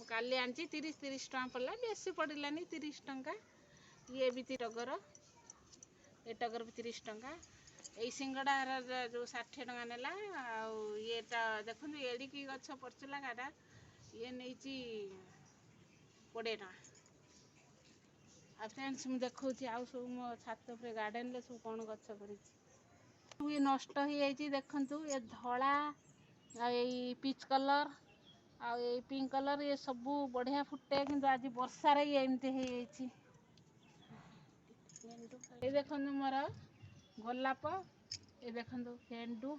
କାଲି ଆଣିଛି, 30 30 ଟଙ୍କା ପଡ଼ିଲା, ବେଶୀ ପଡ଼ିଲାନି, 30 ଟଙ୍କା। ଇଏ ବି ଟଗର, ଏ ଟଗର ବି 30 ଟଙ୍କା। ଏଇ ସିଙ୍ଗଡ଼ାର ଯେଉଁ 60 ଟଙ୍କା ନେଲା। ଆଉ ଇଏଟା ଦେଖନ୍ତୁ, ଏଡ଼ିକି ଗଛ ପର୍ଚୁଲାକାଟା, ଇଏ ନେଇଛି 20 ଟଙ୍କା। ଆଉ ଫ୍ରେଣ୍ଡସ୍, ମୁଁ ଦେଖାଉଛି ଆଉ ସବୁ ମୋ ଛାତ ଉପରେ ଗାର୍ଡ଼େନରେ ସବୁ କ'ଣ ଗଛ କରିଛି। ଇଏ ନଷ୍ଟ ହେଇଯାଇଛି ଦେଖନ୍ତୁ, ଏ ଧଳା ଆଉ ଏଇ ପିଚ୍ କଲର୍ ଆଉ ଏଇ ପିଙ୍କ କଲର୍, ଇଏ ସବୁ ବଢ଼ିଆ ଫୁଟେ, କିନ୍ତୁ ଆଜି ବର୍ଷାରେ ଇଏ ଏମିତି ହେଇଯାଇଛି। ଏଇ ଦେଖନ୍ତୁ ମୋର ଗୋଲାପ, ଏ ଦେଖନ୍ତୁ ଗେଣ୍ଡୁ,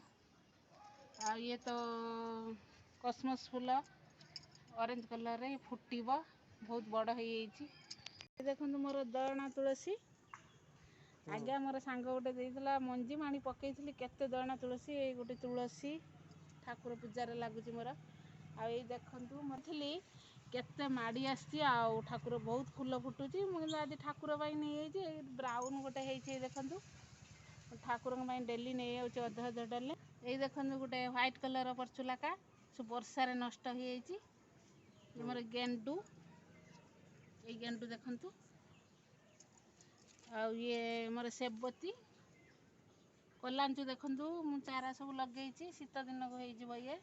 ଆଉ ଇଏ ତ କସମସ୍ ଫୁଲ ଅରେଞ୍ଜ କଲର୍ରେ ଫୁଟିବ, ବହୁତ ବଡ଼ ହେଇଯାଇଛି। ଏ ଦେଖନ୍ତୁ ମୋର ଦୟଣା ତୁଳସୀ। ଆଜ୍ଞା, ମୋର ସାଙ୍ଗ ଗୋଟେ ଦେଇଥିଲା ମଞ୍ଜି, ମୁଁ ଆଣି ପକେଇଥିଲି, କେତେ ଦୟଣା ତୁଳସୀ। ଏଇ ଗୋଟେ ତୁଳସୀ ଠାକୁର ପୂଜାରେ ଲାଗୁଛି ମୋର। ଆଉ ଏଇ ଦେଖନ୍ତୁ ମୋର ଥିଲି, କେତେ ମାଡ଼ି ଆସିଛି ଆଉ ଠାକୁର ବହୁତ ଫୁଲ ଫୁଟୁଛି। ମୁଁ କିନ୍ତୁ ଆଜି ଠାକୁର ପାଇଁ ନେଇଯାଇଛି। ଏଇ ବ୍ରାଉନ୍ ଗୋଟେ ହେଇଛି, ଏଇ ଦେଖନ୍ତୁ, ଠାକୁରଙ୍କ ପାଇଁ ଡେଲି ନେଇଯାଉଛି ଅଧ ଅଧ ଡେଲି। ଏଇ ଦେଖନ୍ତୁ ଗୋଟେ ହ୍ୱାଇଟ୍ କଲର୍ ପର୍ଚୁଲାକା, ସବୁ ବର୍ଷାରେ ନଷ୍ଟ ହେଇଯାଇଛି। ମୋର ଗେଣ୍ଡୁ, ଏଇ ଗେଣ୍ଡୁ ଦେଖନ୍ତୁ। ଆଉ ଇଏ ମୋର ସେବତୀ କଲାଞ୍ଚୁ ଦେଖନ୍ତୁ, ମୁଁ ଚାରା ସବୁ ଲଗେଇଛି, ଶୀତ ଦିନକୁ ହେଇଯିବ ଇଏ।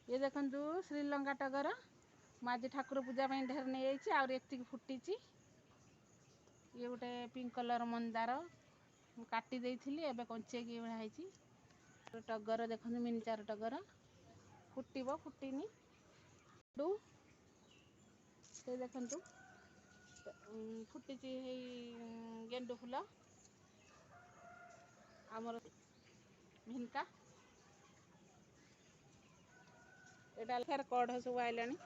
ଇଏ ଦେଖନ୍ତୁ ଶ୍ରୀଲଙ୍କା ଟଗର, ମୁଁ ଆଜି ଠାକୁର ପୂଜା ପାଇଁ ଢେର ନେଇଯାଇଛି, ଆହୁରି ଏତିକି ଫୁଟିଛି। ଇଏ ଗୋଟେ ପିଙ୍କ କଲର୍ ମନ୍ଦାର, ମୁଁ କାଟି ଦେଇଥିଲି, ଏବେ କଞ୍ଚେଇକି ଏଇଭଳିଆ ହେଇଛି। ଟଗର ଦେଖନ୍ତୁ, ମିନିଚାର ଟଗର ଫୁଟିବ, ଫୁଟିନି। ସେ ଦେଖନ୍ତୁ ଫୁଟିଛି ଏଇ ଗେଣ୍ଡୁ ଫୁଲ। ଆମର ଭିନକା, ଏଇଟା ଫେର କଢ଼ ସବୁ ଆଇଲାଣି।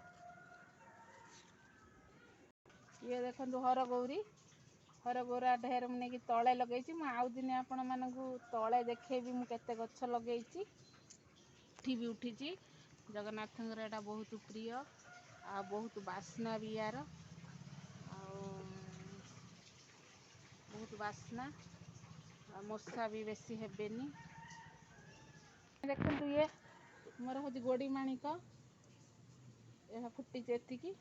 ଇଏ ଦେଖନ୍ତୁ ହରଗୌରୀ, ହରଗୌରା ଢେର ମୁଁ ନେଇକି ତଳେ ଲଗେଇଛି। ମୁଁ ଆଉ ଦିନେ ଆପଣମାନଙ୍କୁ ତଳେ ଦେଖେଇବି ମୁଁ କେତେ ଗଛ ଲଗେଇଛି। ଉଠି ବି ଉଠିଛି। ଜଗନ୍ନାଥଙ୍କର ଏଇଟା ବହୁତ ପ୍ରିୟ ଆଉ ବହୁତ ବାସ୍ନା ବି ୟାର, ଆଉ ବହୁତ ବାସ୍ନା ଆଉ ମଶା ବି ବେଶୀ ହେବେନି। ଦେଖନ୍ତୁ ଇଏ ମୋର ହେଉଛି ଗୋଡ଼ି ମାଣିକ, ଏହା ଫୁଟିଛି ଏତିକି।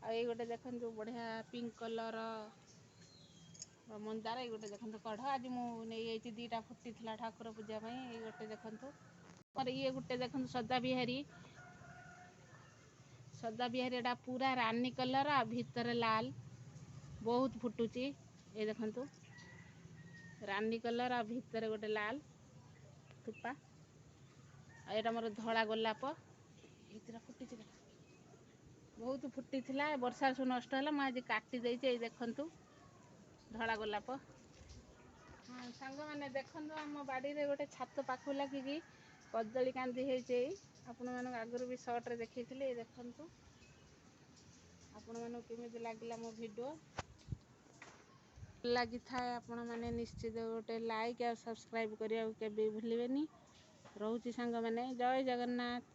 ଆଉ ଏଇ ଗୋଟେ ଦେଖନ୍ତୁ ବଢ଼ିଆ ପିଙ୍କ କଲର୍ ମନ୍ଦାର। ଏଇ ଗୋଟେ ଦେଖନ୍ତୁ କଢ଼, ଆଜି ମୁଁ ନେଇଯାଇଛି, ଦୁଇଟା ଫୁଟିଥିଲା ଠାକୁର ପୂଜା ପାଇଁ। ଏଇ ଗୋଟେ ଦେଖନ୍ତୁ ମୋର, ଇଏ ଗୋଟେ ଦେଖନ୍ତୁ ସଦାବିହାରୀ। ସଦାବିହାରୀ ଏଇଟା ପୁରା ରାନୀ କଲର୍ ଆଉ ଭିତରେ ଲାଲ, ବହୁତ ଫୁଟୁଛି। ଏ ଦେଖନ୍ତୁ ରାନୀ କଲର୍ ଆଉ ଭିତରେ ଗୋଟେ ଲାଲ ଥୋପା। ଆଉ ଏଇଟା ମୋର ଧଳା ଗୋଲାପ, ଏଇଥିରେ ଫୁଟିଛି, ବହୁତ ଫୁଟିଥିଲା, ବର୍ଷା ସବୁ ନଷ୍ଟ ହେଲା, ମୁଁ ଆଜି କାଟି ଦେଇଛି। ଏଇ ଦେଖନ୍ତୁ ଧଳା ଗୋଲାପ। ହଁ ସାଙ୍ଗମାନେ, ଦେଖନ୍ତୁ ଆମ ବାଡ଼ିରେ ଗୋଟେ ଛାତ ପାଖକୁ ଲାଗିକି କଦଳୀ କାନ୍ଦି ହେଇଛି। ଏଇ ଆପଣମାନଙ୍କୁ ଆଗରୁ ବି ସର୍ଟରେ ଦେଖେଇଥିଲି। ଏଇ ଦେଖନ୍ତୁ, ଆପଣମାନଙ୍କୁ କେମିତି ଲାଗିଲା ମୋ ଭିଡ଼ିଓ ଲାଗିଥାଏ, ଆପଣମାନେ ନିଶ୍ଚିତ ଗୋଟେ ଲାଇକ୍ ଆଉ ସବସ୍କ୍ରାଇବ୍ କରିବାକୁ କେବେ ଭୁଲିବେନି। ରହୁଛି ସାଙ୍ଗମାନେ, ଜୟ ଜଗନ୍ନାଥ।